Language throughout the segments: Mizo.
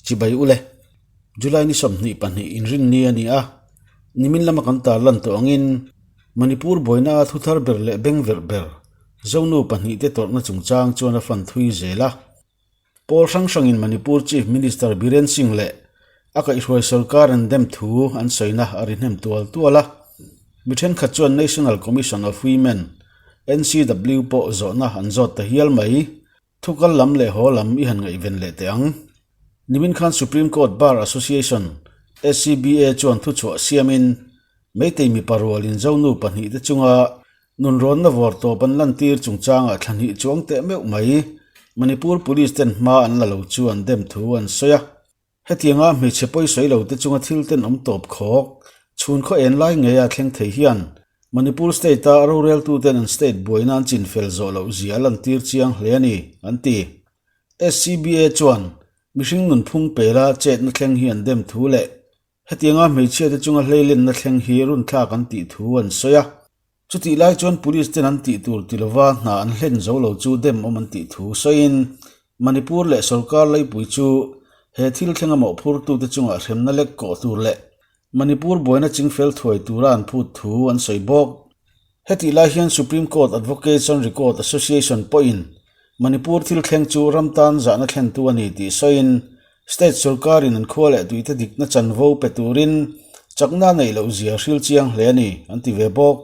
Chibai ule. July ni 22 inrinni a ni a, nimin lama kan tarlan tawh angin Manipur buaina a thuthar ber leh bengverh ber Zonu pahnihte tawrhna chungchang chuan a fan thui zel a. Pawl hrang hrangin Manipur Chief Minister Biren Singh leh a kaihhruai sorkar an dem thu an sawina a ri hnem tual tual a. Mi thenkhat chuan National Commission of Women, NCW, pawh zawhna an zawt ta hial mai. Thukal lam leh haw lam i han ngaihven leh teh ang. Nimin khan Supreme Court Bar Association, SCBA, chuan thuchhuah siamin Meitei mipa rualin Zonu pahnihte chunga Nunrawnna vawr tawp an lantir chungchangah thla hnih chuang teh meuh mai Manipur Police ten hma an la lo chu an dem thu an sawi a. Hetianga hmeichhe pawisawi lo te chunga thil ten awm tawp khawk chhun khaw en lai ngeia thleng thei hian Manipur state a roreltu ten an state buaina an chinfel zawh loh zia a lantir chiang hle a ni, an ti. SCBA chuan mihring nunphung pela chetna thleng hi an dem thu leh Hetianga hmeichhiate chunga hleilenna thleng hi runthlak an tih thu an sawi a. Chutih lai chuan Police ten an tih tur ti lova hna an hlen zo lo chu dem awm an tih thu sawiin Manipur leh sorkar laipui chu he thil thlenga mawhphurtute chungah hremna lek kawh tur leh Manipur buaina chingfel thuai tura an phut thu an sawi bawk. Hetih lai hian Supreme Court Advocates and Record Association pawhin Manipur thil thleng chu ram tan zahna thlentu a ni tih sawiin State sorkarin an khua leh tuite dikna chanvo pe turin chakna neih loh zia hril chiang hle a ni, an ti ve bawk.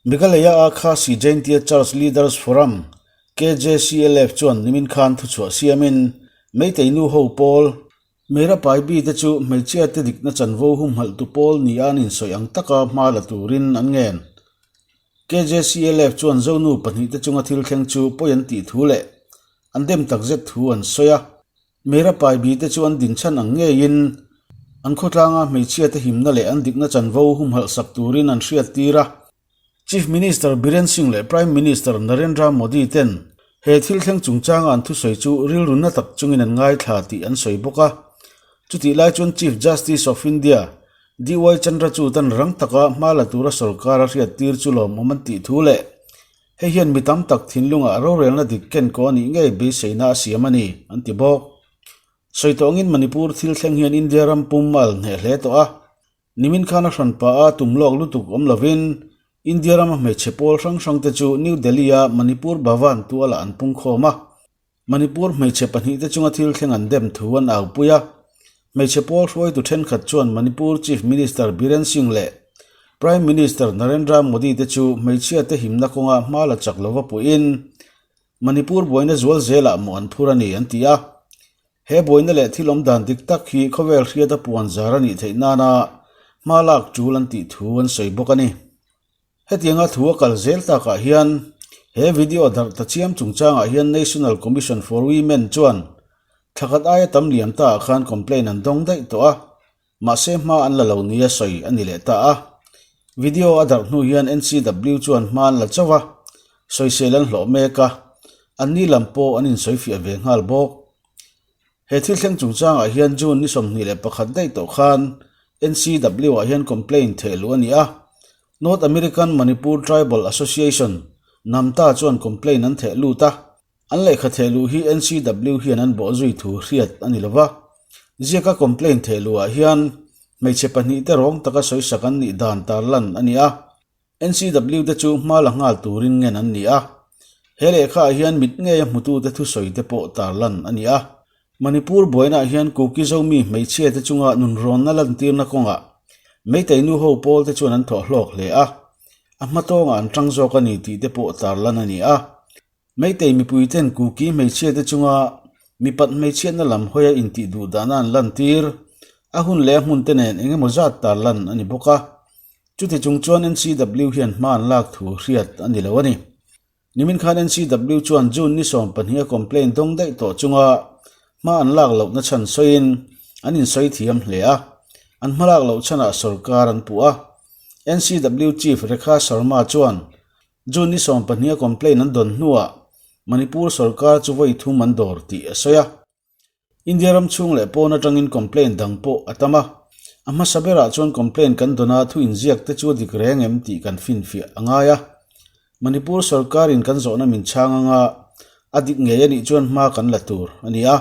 Meghalaya a Khasi Jaintia Church Leaders Forum, KJCLF, chuan nimin khan thuchhuah siamin Meitei nu ho pawl, Meira Pai Bi te chu hmeichhia te dikna chanvo humhalh tu pawl nia an insawi ang taka hma la turin an ngen. KJCLF chuan Zonu pahnihte chunga thil thleng chu pawi an tih thu leh an dem takzet thu an sawi a. Meira Pai Bi te chu an dinchhan ang ngeiin an khawtlanga hmeichhia te himna leh an dikna chanvo humhalh sak turin an hriattir a. Chief Minister Biren Singh leh Prime Minister Narendra Modi ten he thil thleng chungchanga an thusawi chu rilru na tak chungin an ngaithla tih an sawi bawk a. Chutih lai chuan Chief Justice of India DY Chandrachud an rang taka hma la tura sorkar a hriattir chu lawmawm an tih thu leh hei hian mi tam tak thinlungah rorelna dik ken kaw a nih ngei beiseina a siam a ni, an ti bawk. Sawi tawngin Manipur thil thleng hian India ram pum a al hneh hle tawh a. Nimin khan a hran pah a tum lawk lutuk awm lovin India rama hmeichhe pawl hrang hrangte chu New Delhi-a Manipur Bhavan tualah an pung khawm a. Manipur hmeichhe pahnihte chunga thil thleng an dem thu an aupui a. Hmeichhe pawl hruaitu thenkhat chuan Manipur Chief Minister Biren Singh leh Prime Minister Narendra Modi te chu hmeichhiate himna kawnga hma la chak lova puihin Manipur buaina zual zelah mawh an phur a ni an ti a. He buaina leh thil awm dan dik tak hi khawvel hriata puan zar a nih theih nana hma lak tul an tih thu an sawi bawk a ni. Hetianga thu a kal zel takah hian he video darh ta chiam chungchangah hian National Commission for Women chuan thlakhat aia tam liam taah khan complaint an dawng daih tawh a, mahse hma an la lo nia sawi a ni leh ta a. Video a darh hnu hian NCW chuan hma an la chauh a, sawisel an hlawh mek a, anni lam pawh an insawifiah ve nghal bawk. He thil thleng chungchangah hian June ni 21 daih tawh khan NCW ah hian complaint theh luh a ni a, North American Manipur Tribal Association, NAMTA, chuan complaint an theh lut a, An lehkha theh luh hi NCW hian an bawh zui thu hriat a ni lo va. Ziaka complaint theh luhah hian hmeichhe pahnihte rawng taka sawisak an nih dan tarlan a ni a. NCW te chu hma la nghal turin ngen an ni a. He lehkhaah hian mit ngeia hmutute thusawi te pawh tarlan a ni a. Manipur buainaah hian Kuki Zomi hmeichhia te chunga nunrawnna lantirna kawngah Meitei nu ho pawl te chuan an thawh hlawk hle a. A hmatawngah an tang zawk a ni tih te pawh tarlan a ni a. Meitei mipuiten Kuki hmeichhiate chunga mipat hmeichhiatna lam hawia intih duh dahna an lantir, a hun leh a hmunte nen eng emaw zat tar lan a ni bawk a. Chuti chung chuan NCW hian hma an lak thu hriat a ni lo a ni. Nimin khan NCW chuan June ni 12 a complaint dawng daih tawh chunga hma an lak lohna chhan sawiin an insawi thiam hle a, an hmalak loh chhanah sorkar an puh a. NCW Chief Rekha Sharma chuan June ni 12 a complaint an dawn hnuah Manipur sorkar chu vawi thum an dawr tih a sawi a. India ram chhung leh pawn atangin complaint dang pawh a tam a. A hmasa berah chuan complaint kan dawn a thu inziak te chu a dik reng em tih kan finfiah a ngai a. Manipur sorkarin kan zawhna min chhang anga a dik ngei a nih chuan hma kan la tur a ni a.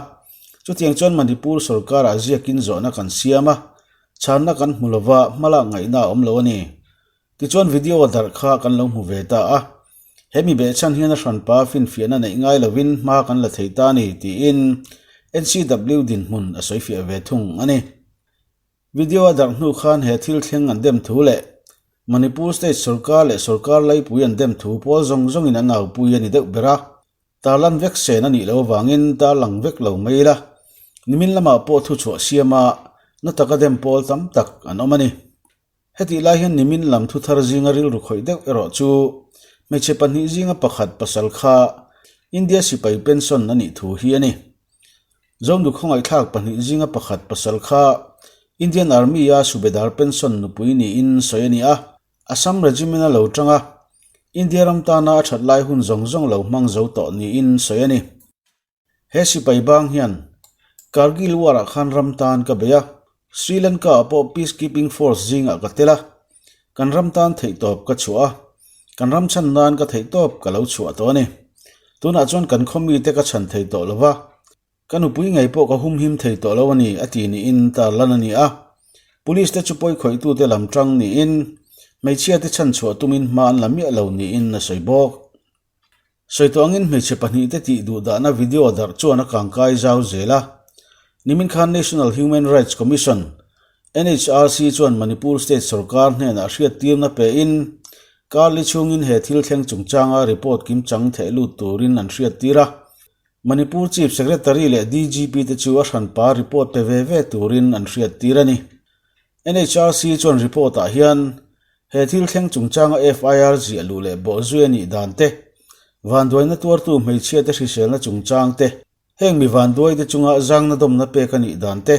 Chutiang chuan Manipur sorkarah ziakin zawhna kan siam a, chhanna kan hmu lova hmalak ngaihna a awm lo a ni. Tichuan video darh kha kan lo hmu ve ta a, he mi behchhan hian a hranpa finfiahna neih ngai lovin hma kan la thei ta a ni tiin NCW dinhmun a sawifiah ve thung a ni. Video a darh hnu khan he thil thleng an dem thu leh Manipur state sorkar leh sorkar laipui an dem thu pawl zawng zawngin an aupui a ni deuh ber a. Tarlan vek sen a nih loh avangin tarlang vek lo mai ila, nimin lamah pawh thuchhuah siama na taka dem pawl tam tak an awm a ni. Hetih lai hian nimin lam thu thar zinga rilru khawih deuh erawh chu hmeichhe pahnih zinga pakhat pasal kha India sipai pension a nih thu hi a ni. Zonu khawngaihthlak pahnih zinga pakhat pasal kha Indian Army-a Subedar pension nupui niin sawi a ni a, Assam Regiment-a lo tang a, India ram tana a that lai hun zawng zawng lo hmang zo tawh niin sawi a ni. He sipai bang hian Kargil War-ah khan ram tan ka bei a, Sri Lanka-ah pawh Peacekeeping Force zingah ka tel a, kan ram tan theihtawp ka chhuah a, kan ram chhan nan ka theihtawp ka lo chhuah tawh a ni. Tunah chuan kan khaw mite ka chhan thei tawh lo va, ka nupui ngei pawh ka humhim thei tawh lo a ni, a ti niin tarlan a ni a. Police te chu pawikhawih-tute lam tang niin hmeichhiate chhanchhuah tumin hma an la miah lo niin a sawi bawk. Sawi tawh angin hmeichhe pahnihte tih duh dahna video darh chuan a kangkai zau zel a. Nimin khan National Human Rights Commission, NHRC, chuan Manipur State sorkar hnenah hriattirna pein Karli chhungin he thil thleng chungchanga report kimchang theh lut turin an hriattir a. Manipur Chief Secretary leh DGP te chu a hranpa report pe ve ve turin an hriattir a ni. NHRC chuan report ah hian he thil thleng chungchanga FIR ziah luh leh bawhzui a nih dan te, vanduaina tuartu hmeichhia te hriselna chungchang te, heng mi vanduai te chunga zangna dawmna pek a nih dan te,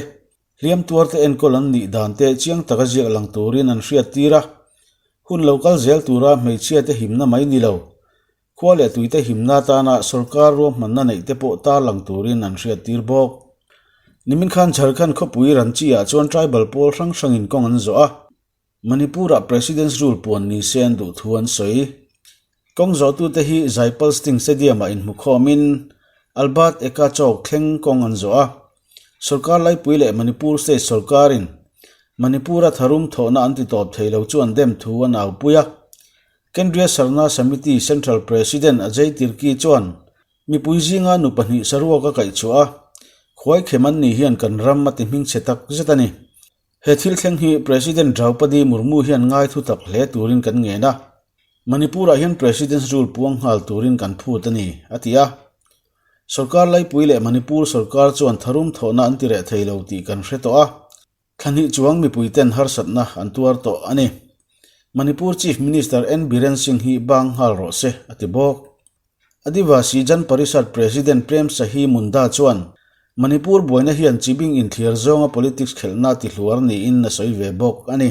hliam tuar te enkawl an nih dan te chiang taka ziak lang turin an hriattir a. Hun lo kal zel tura hmeichhia te himna mai ni lo, khua leh tuite himna atana sorkar ruahmanna neih te pawh tarlang turin an hriattir bawk. Nimin khan Jharkhand khawpui Ranchi-ah chuan tribal pawl hrang hrangin kawng an zawh a, Manipur-ah President's Rule puan ni se an duh thu an sawi. Kawng zawhtute hi Jaipal Singh Stadium-ah inhmukhawmin Albert Eka Chowk thleng kawng an zawh a, sorkar laipui leh Manipur state sorkarin Manipur-a tharum thawhna an titawp thei lo chu an dem thu an aupui a. Kendriya Sarna Samiti Central President Ajay Tirkey chuan mipui zinga nu pahnih saruak a kaihchhuah a, khuaikhem an nih hian kan ram a ti hmingchhe tak zet a ni. He thil thleng hi President Draupadi Murmu hian ngai thu tak hle turin kan ngen a, Manipur-ah hian President's Rule puang nghal turin kan phut a ni, a ti a. Sorkar laipui leh Manipur sorkar chuan tharum thawhna an ti reh thei lo tih kan hre tawh a. Thla hnih chuang mipuiten harsatna an tuar tawh a ni. Manipur Chief Minister N Biren Singh hi bang nghal rawh se, a ti bawk. Adivasi Jan Parishad President Prem Sahi Munda chuan Manipur buaina hian chibing inthliar zawnga politics khelhna ti hluar niin a sawi ve bawk a ni.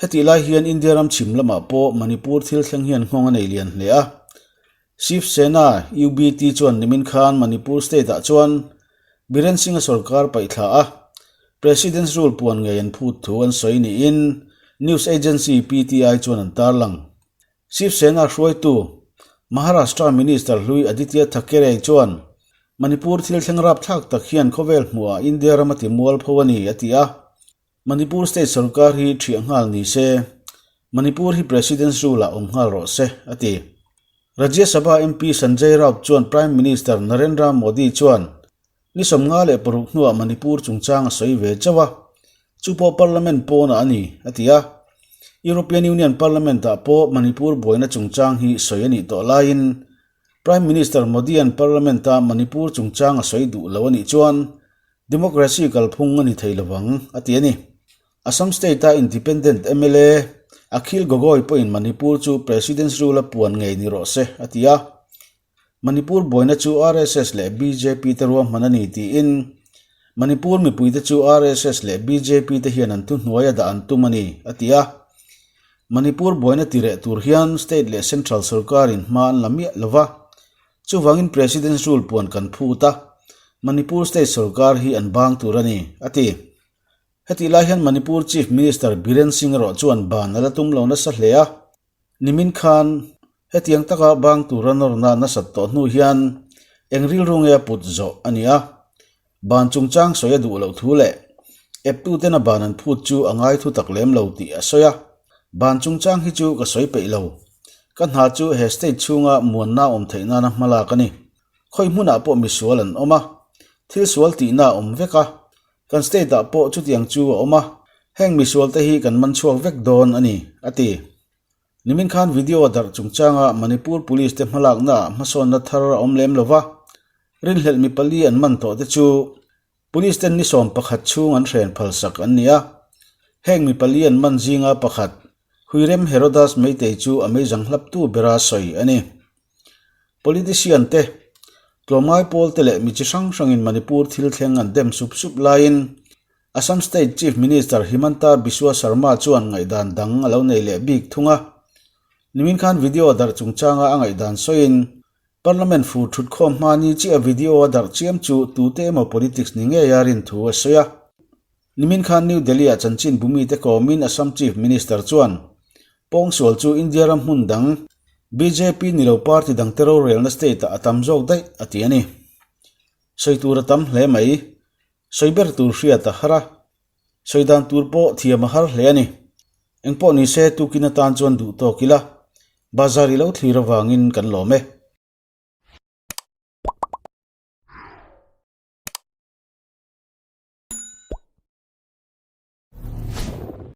Hetih lai hian India ram chhim lamah pawh Manipur thil thleng hian nghawng a nei lian hle a. Shiv Sena, UBT, chuan nimin khan Manipur state-ah chuan Biren Singh-a sorkar paihthla a, President's Rule puan ngei an phut thu an sawi niin news agency PTI chuan an tarlang. Shiv Sena hruaitu, Maharashtra Minister hlui Aditya Thackeray chuan Manipur thil thleng rapthlak tak hian khawvel hmuhah India ram a ti mualpho a ni, a ti a. Manipur state sorkar hi thiah nghal ni se, Manipur hi President's Rule-ah awm nghal rawh se, a ti. Rajya Sabha MP Sanjay Raut chuan Prime Minister Narendra Modi chuan ni 56 hnuah Manipur chungchang a sawi ve chauh a, chu pawh Parliament pawnah a ni, a ti a. European Union Parliament-ah pawh Manipur buaina chungchang hi sawi a nih tawh laiin Prime Minister Modi-a'n Parliament-a Manipur chungchang a sawi duh lo a nih chuan Democracy kalphung a ni thei lovang, a ti a ni. Assam State-a Independent mla Akhil Gogoi pawhin Manipur chu President's Rule a puan ngei ni rawh se, a ti a. Manipur buaina chu RSS leh bjp te ruahman a ni tiin Manipur mipuite chu RSS leh bjp te hian an thuhnuai a dah an tum a ni, a ti a. Manipur buaina tireh tur hian State leh Central sorkarin hma an la miah lo va. Chuvangin President's Rule puan kan phut a, Manipur State sorkar hi an bang tur a ni, a ti. Hetih lai hian Manipur Chief Minister Biren Singh erawh chuan ban a la tum lo nasa hle a, nimin khan hetiang taka bang tura nawrna nasat tawh hnu hian eng rilru nge a put zawh a ni a. Ban chungchang sawi a duh loh thu leh eptuten a ban an phut chu a ngai thu tak lem lo tih a sawi a. Ban chungchang hi chu ka sawi peih lo. Ka hna chu he state chhunga muanna awm theih nana hmalak a ni. Khawi hmunah pawh misual an awm a, thil sual tihna a awm vek a, kan state ah pawh chutiang chu a awm a, heng misual te hi kan man chhuak vek dawn a ni, a ti. Nimin khan video darh chungchanga Manipur Police te hmalakna ah hmasawnna thar a awm lem lova, rinhlelh mi pali an man tawh te chu Police ten ni 11 chhung an hren phalsak an ni a. Heng mi pali an man zinga pakhat, Huirem Herodas Meitei chu a meizang hlaptu bera sawi a ni. Politician te, tlawmngai pawl te leh mi chi hrang hrangin Manipur thil thleng an dem sup sup laiin Assam State Chief Minister Himanta Biswa Sarma chuan ngaihdan dang a lo nei leh bik thung a. Nimin khan video darh chungchanga a ngaihdan sawiin Parliament fur thutkhawm hma ni chiah video a darh chiam chu tute emaw politics ni ngeia rin thu a sawi a. Nimin khan New Delhi-ah chanchin bumite kawmin Assam Chief Minister chuan pawngsual chu India ram hmun dang bjp ni lo party dangte rorelna state-ah a tam zawk daih a ti a ni. Sawi tur a tam hle mai. Sawi ber tur hriat a har a, sawi dan tur pawh thiam a har hle a ni. Engpawh ni se tukin atan chuan duh tawk ila, bazar i lo thlir avangin kan lawm e.